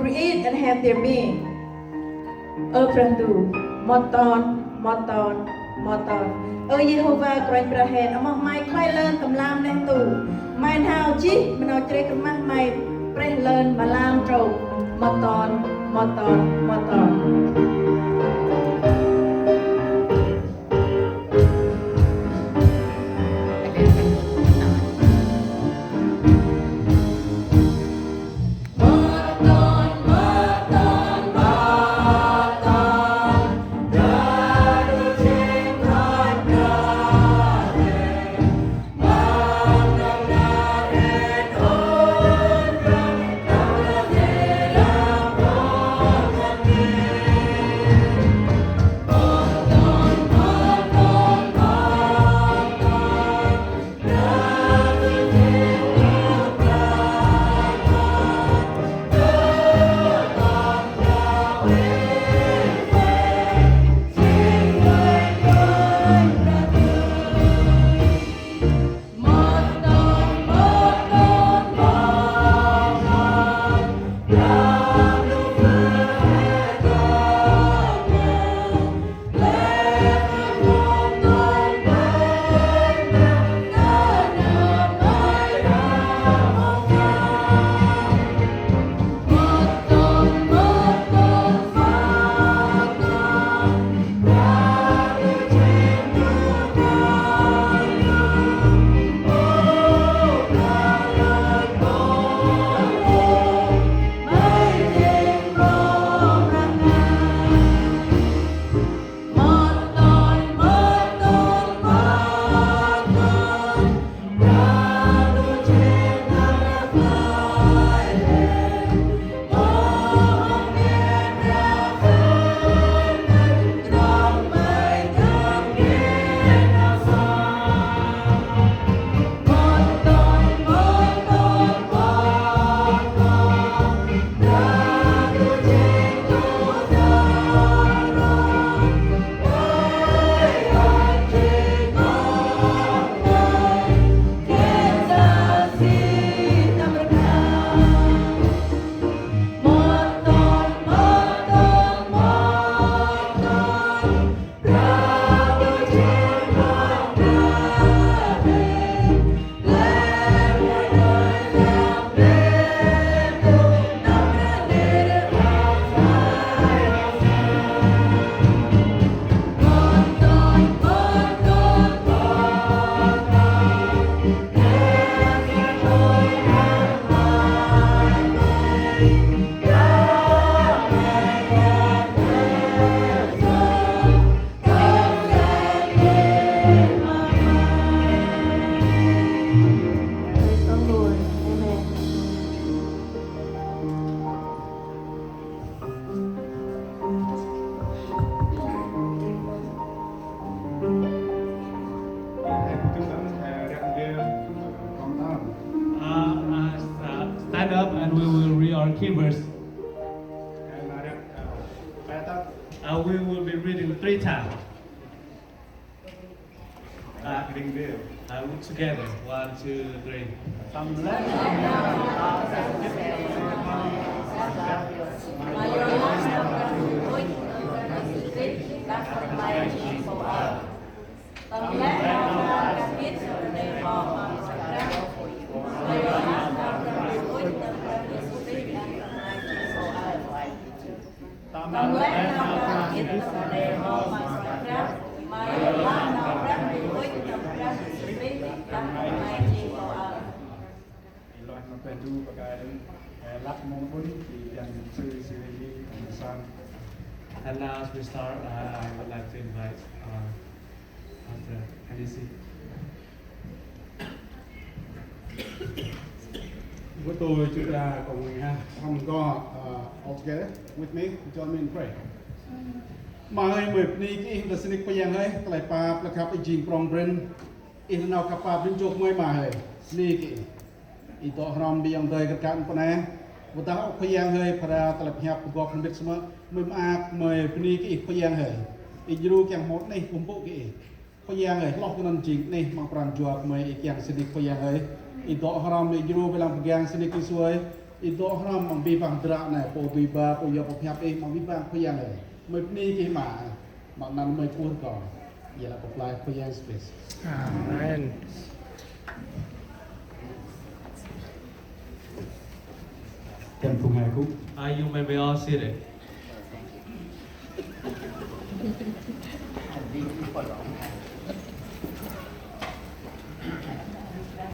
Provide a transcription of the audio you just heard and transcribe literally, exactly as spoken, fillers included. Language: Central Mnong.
Create and have their being. Ơ Brah Ndu, mât ton, mât ton, mât ton. Ơ Yêhôva Kôranh Brah hên, amoh May khlay lơn tâm lam neh ntu. May n'hao jêh ma nau chrêk rmah May prêh lơn ma lam trôk. Mât ton, mât ton, mât ton. Praise the Lord. Amen. Uh, uh, stand up and we will read our key verse. Uh, we will be reading three times. Uh, uh, together. One, two, three. Tâm lĕ nau Brah Yêsu nơh mâu mât Brah, ma yơh lah nau Brah Huêng Ueh tâm Brah Yêsu Krist đah ma May jêng pô aơ. Ê lôh ma Brah Ndu, pa kơi lăp mông ƀŭn, i Yang Sư Sư Ri Ri Tâm Sâm. And now as we start, uh, I would like to invite, uh, Pastor Hennessy. Bố tôi chúng ta cùng ha, from God, uh, all together with me, join me in prayer. Ma hơi, mơi bơni kơ ih, ta sĭ nơh Khua Yang hơi, tơlơi pap, tơlơi khăp ih jêng prŏng brin, ih nau khăp pap brin jŏk mơi ma hơi, bơni kơ ih. Ih dŏ hrŏm ƀing ayŏng adơi kơt kăn pơ neh, ƀôdah ơ Khua Yang hơi, phara tơlơi pơhiăp pơgop hơbĭt samơ̆, mơi maak, mơi bơni kơ ih Khua Yang hơi. Ih djru kiăng hmâo neh kŭmpŭ kơ ih. Khua Yang hơi, hloh kơ năn jêng neh măng pran jua kơ mơi ih kiăng sĭ nơh Khua Yang hơi. Ih dŏ hrŏm ih djru bê lăng pơgang sĭ nơh Yêsu hơi. I dŏ hrăm măng bi băng dră nê, pô dui ba, pô yap, pô phiăp ih, măng bi băng Khua Yang ơi. Mơi bơni kih ma, măng năn mơi kuôr kâo. Yê lah kơp lai Khua Yang Yêsu Krist. Amen. Kan phung hai ku. Ayu mê mê o sire.